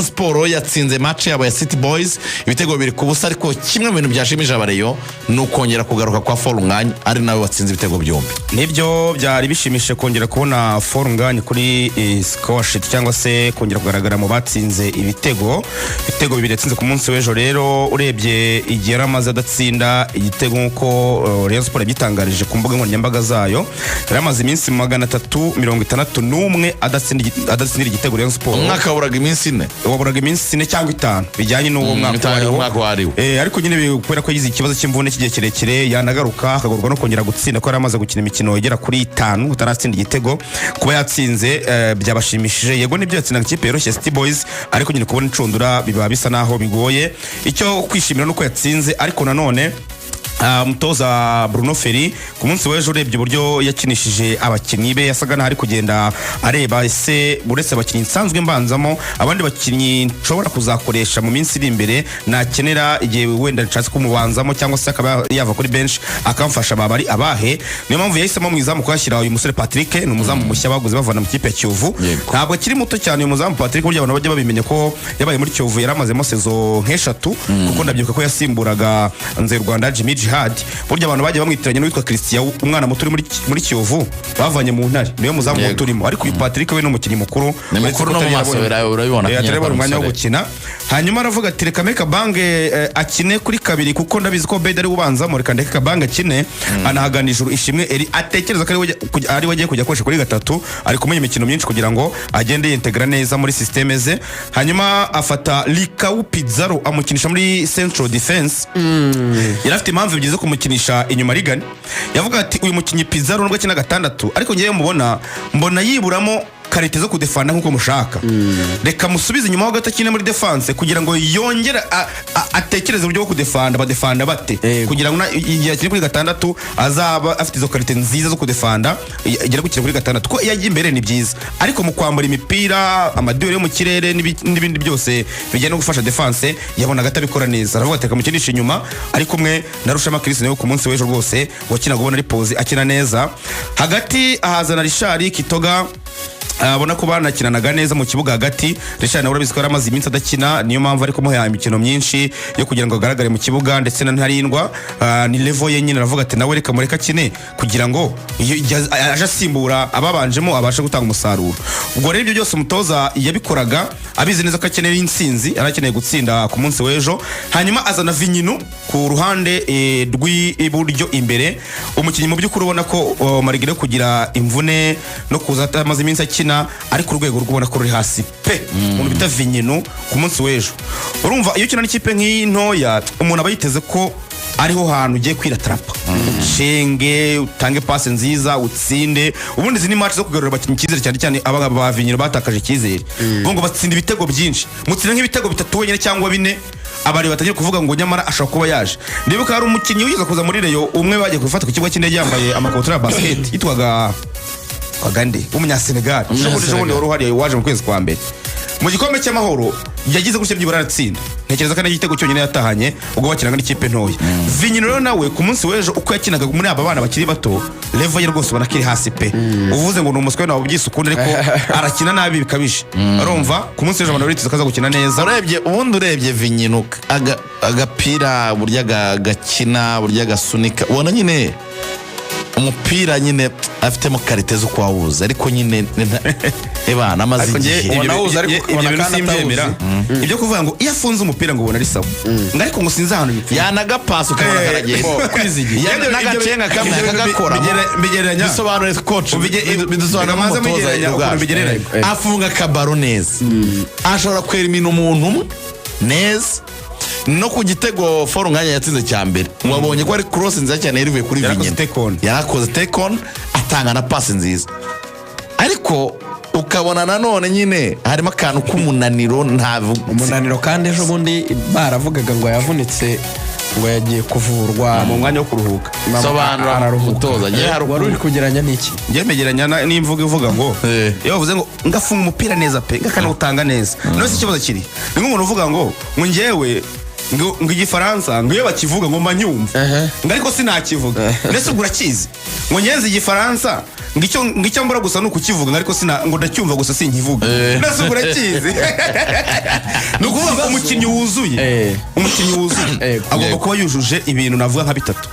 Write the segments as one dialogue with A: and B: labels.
A: Sport yatsinze match yabo ya City Boys ibitego 2-0, ariko kimwe mu bintu byashimije aba Rayon ni ukongera kugaruka kwa Fall Ngagne, ari nawe watsinze ibitego byombi.
B: Nibyo, byari bishimishije kongera kubona Fall Ngagne kuri score sheet cyangwa se kongera kugaragara mu batsinze ibitego. Ibitego bibiri yatsinze ku munsi w'ejo rero, urebye igihe yari amaze adatsinda igitego, nk'uko Rayon Sport yabitangarije ku mbuga nkoranyambaga zayo, yari amaze iminsi 361 adatsindira igitego Rayon Sport.
A: Umwaka waburaga iminsi 4.
B: Waburaga iminsi 4 cyangwa 5 bijyanye n'uwo mwaka
A: Itanu,
B: uwo ariwo.
A: umwaka uwo ariwo.
B: Ariko nyine kubera ko yagize ikibazo cy'imvune cy'igihe kirekire, yanagaruka akagorwa no kongera gutsinda, ko yari amaze gukina imikino igera kuri itanu ataratsinda igitego. Kuba yatsinze byabashimishije. Yego nibyo, yatsindaga ikipe yoroshye City Boys, ariko nyine kubona inshundura biba bisa naho bigoye. Icyo kwishimira nuko yatsinze, ariko nanone umutoza Bruno Ferry ku munsi w'ejo, urebye uburyo yakinishije abakinnyi be, yasaga n'aho ari kugenda areba: ese uretse abakinnyi nsanzwe mbanzamo, abandi bakinnyi nshobora kuzakoresha mu minsi iri imbere nakenera, igihe wenda nshatse kumubanzamo cyangwa se akaba yava kuri bench akamfasha, baba ari abahe? Niyo mpamvu yahisemo mu izamu kuhashyira uyu musore Patrick. Ni umuzamu mushya baguze bavana mu kipe ya Kiyovu. Ntabwo akiri muto cyane uyu muzamu Patrick. Burya abantu bajya babimenya ko yabaye muri Kiyovu, yari amazemo saison nk'eshatu, kuko ndabyibuka ko yasimburaga Nzeyurwanda Jimmy Jihad. Burya abantu bagiye bamwitiranya n'uwitwa Christian, umwana muto uri muri Kiyovu bavanye mu Ntare, niwe muzamu muto urimo, ariko uyu Patrick we ni umukinnyi mukuru.
A: Ni mukuru, no mu maso urabibona ko
B: Atari
A: nyine
B: yabonye umwanya wo
A: umusore.
B: gukina. Hanyuma aravuga ati: "Reka meke Kabange akine kuri kabiri, kuko ndabizi ko Bedi ari ubanzamo, reka ndeke Kabange akine." Anahagana ijuru Ishimwe Eri, atekereza ko ari we agiye kujya akoresha kuri gatatu, ari kumuha imikino myinshi kugira ngo agende yintegra neza muri système ze. Hanyuma afata Likau Pizarro amukinisha muri central defense. Yari afite impamvu ebyiri zo kumukinisha inyuma rigani. Yavuga ati: "Uyu mukinnyi Pizarro, nubwo akina gatandatu, ariko ngewe mubona mbona yiburamo qualité zo kudefanda nk'uko mushaka. Reka musubize inyuma ho gato akine muri défense, kugira ngo yongere atekereze uburyo bwo kudefanda, badefanda bate, kugira ngo igihe akina kuri gatandatu azaba afite izo qualité nziza zo kudefanda igera gukina kuri gatandatu. Ko iyo ajya imbere ni byiza, ariko mu kwambara imipira, ama duel yo mu kirere n'ibindi byose bijyanye no gufasha défense, yabonaga atabikora neza." Aravuga ati: "Reka mukinishe inyuma." Ari kumwe na Rushema Chris, nawe ku munsi w'ejo rwose wakinaga ubona ari posé, akina neza. Hagati ahazana Richard Kitoga, abona ko banakinanaga neza mu kibuga hagati. Richard nawe urabizi ko yari amaze iminsi adakina, niyo mpamvu ari kumuha imikino myinshi yo kugira ngo agaragare mu kibuga. Ndetse na Ntarindwa, ni level ye nyine. Aravuga ati: "Nawe reka mureke akine, kugira ngo iyo igihe aje asimbura ababanjemo abashe gutanga umusaruro." Ubwo rero ibyo byose umutoza yabikoraga abizi neza ko akeneye intsinzi, yari akeneye gutsinda ku munsi w'ejo. Hanyuma azana Vinyinu ku ruhande rw'iburyo imbere, umukinnyi mu by'ukuri ubona ko malgré kugira imvune no kuza atamaze iminsi akina, ariko urwego rw'ubona ko ruri hasi pe. Umuntu bita Vinyinu ku munsi w'ejo, urumva iyo ukina n'ikipe nk'iyi ntoya, umuntu aba yiteze ko ariho hantu ugiye kwiratarapa, ucenge, utange passe nziza, utsinde. Ubundi izi ni match zo kugarura abakinnyi icyizere, cyane cyane aba ngaba ba Vinyinu batakaje icyizere. Bo ngo batsinda ibitego byinshi, mutsinda nk'ibitego bitatu wenyine cyangwa bine, abari batangiye kuvuga ngo nyamara ashobora kuba yaje. Ndibuka hari umukinnyi wigeze kuza muri Rayon umwe, bagiye gufata ku kibuga cy'indege yambaye amakabutura ya basket, yitwaga Wagande w'Umunyasenegal. Ejo bundi wari uhari, waje mu kwezi kwa mbere mu gikombe cy'Amahoro, yagize gutya byibura aratsinda. Ntekereza ko ari igitego cyonyine yatahanye ubwo bakinaga n'ikipe ntoya. Vinyino rero nawe ku munsi w'ejo, uko yakinaga muri aba bana bakiri bato, level ye rwose ubona ko iri hasi pe. Uvuze ngo ni umuswa nawe ubyise ukundi, ariko arakina nabi bikabije. Urumva ku munsi w'ejo abantu bariteze ko aza gukina neza.
A: Urebye ubundi, urebye Vinyino, agapira burya gakina, burya gasunika, ubona nyine umupira nyine afitemo qualité zo kuwawuza, ariko nyine ebana amaze
B: Ariko njye
A: igihe.
C: Ubona awuzi, ariko
B: ibyo
C: ukabona
B: bintu
C: kandi
B: simbyemera.
C: atawuzi.
B: Ibyo kuvuga ngo iyo afunze umupira ngo ubona ari sawa, ngo ariko ngo sinzi ahantu bipfuye.
A: Yanagapasa ukabona karagenda.
C: Kwizigira.
A: N'agacenga kamwe akagakora.
B: Mbigereranya
A: Bisobanuye, coach, bidusobanura
B: Reka
A: nk'umutoza
B: mbigereranya ukuntu
A: ubwacu.
B: mbigereranya.
A: Afunga akabaro neza, ashobora kwera imino umuntu umwe neza. No ku gitego Fall Ngagne yatsinze cya mbere, wabonye ko ari cross nziza cyane yari ivuye kuri
B: Yarakoze
A: Vinyine.
B: take on.
A: Yarakoze take on, atanga na passe nziza, ariko ukabona nanone nyine harimo akantu k'umunaniro, ntavuga.
C: Umunaniro, kandi ejo bundi baravugaga ngo yavunitse, ngo yagiye kuvurwa.
B: Mu mwanya wo kuruhuka.
A: Sobanura,
C: Araruhuka.
A: mutoza. Njye hari
C: Wari uri kugereranya n'iki?
B: Njye mbegeranya n'imvugo ivuga ngo iyo bavuze ngo ngafunga umupira neza pe, ngakanawutanga neza, none se ikibazo kiri ni nk'umuntu uvuga ngo njyewe ngo igifaransa, ngo iyo bakivuga ngo mba nyumva, ngo ariko sinakivuga. Mbese ubwo urakizi? Ngo ngenzi igifaransa. Ngo icyo mbura gusa ni ukukivuga, ariko sina ngo ndacyumva gusa sinkivuga. Nase ubwo urakizi? Ni ukuvuga ngo umukinnyi wuzuye, umukinnyi wuzuye agomba kuba yujuje ibintu navuga nka bitatu: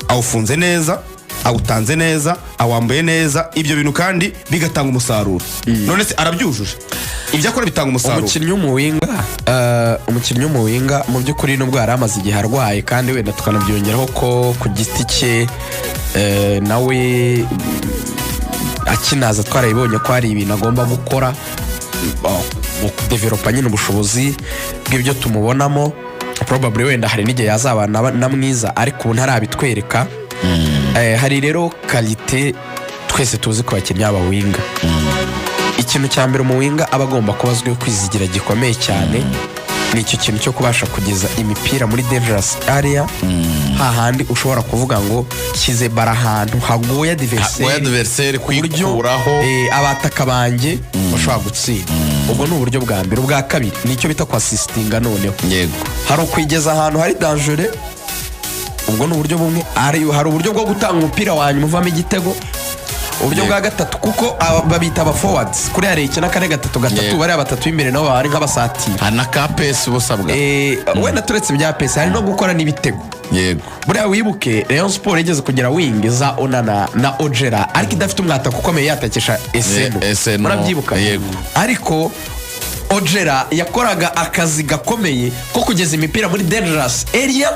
B: awufunze neza, awutanze neza, awambaye neza. Ibyo bintu kandi bigatanga umusaruro. None se arabyujuje? Ibyo akora bitanga umusaruro?
C: Umukinnyi w'umuwinger mu by'ukuri, nubwo yari amaze igihe arwaye, kandi wenda tukanabyongeraho ko ku giti cye nawe akinaza twarabibonye ko hari ibintu agomba gukora mu kudevelopa nyine ubushobozi bw'ibyo tumubonamo. Probably wenda hari n'igihe yazaba na mwiza, ariko ubu ntarabitwereka. Hari rero qualité twese tuzi ku bakinnyi b'abawinger. Ikintu cya mbere umuwinger aba agomba kuba azwiho kwizigira gikomeye cyane ni icyo kintu cyo kubasha kugeza imipira muri dangerous area, hahandi ushobora kuvuga ngo shyize bara ahantu hagoye
A: hagoye
C: adversaire,
A: adversaire
C: ku buryo
A: kuyikuraho.
C: Abataka banjye bashobora gutsinda. Ubwo ni uburyo bwa mbere. Ubwa kabiri ni icyo bita kwasisitinga noneho. Hari ukwigeza ahantu hari danger, ubwo ni uburyo bumwe. Hari uburyo bwo gutanga umupira wa nyuma uvamo igitego, uburyo bwa gatatu, kuko babita aba forwards kuri hariya ikina 4-3-3. Bariya batatu b'imbere nabo baba ari nk'abasatira.
A: Hari na ka pace busabwa.
C: Wenda turetse ibya pace, hari no gukora n'ibitego. Buriya wibuke Rayon Sport igeze kugira wing za Onana na Ojera, ariko idafite umwataka ukomeye yatakisha Esenu.
A: Esenu,
C: Murabyibuka?
A: Yego.
C: Ariko Ojera yakoraga akazi gakomeye ko kugeza imipira muri dangerous area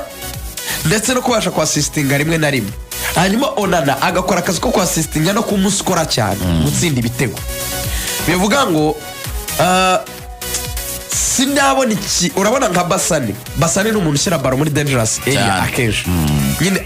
C: ndetse no kubasha kwasisitinga rimwe na rimwe, hanyuma Onana agakora akazi ko kwasisitinga no kumusikora cyane, gutsinda ibitego. Bivuga ngo sinabona iki. Urabona nka Basane, Basane ni umuntu ushyira ballon muri dangerous area akenshi nyine.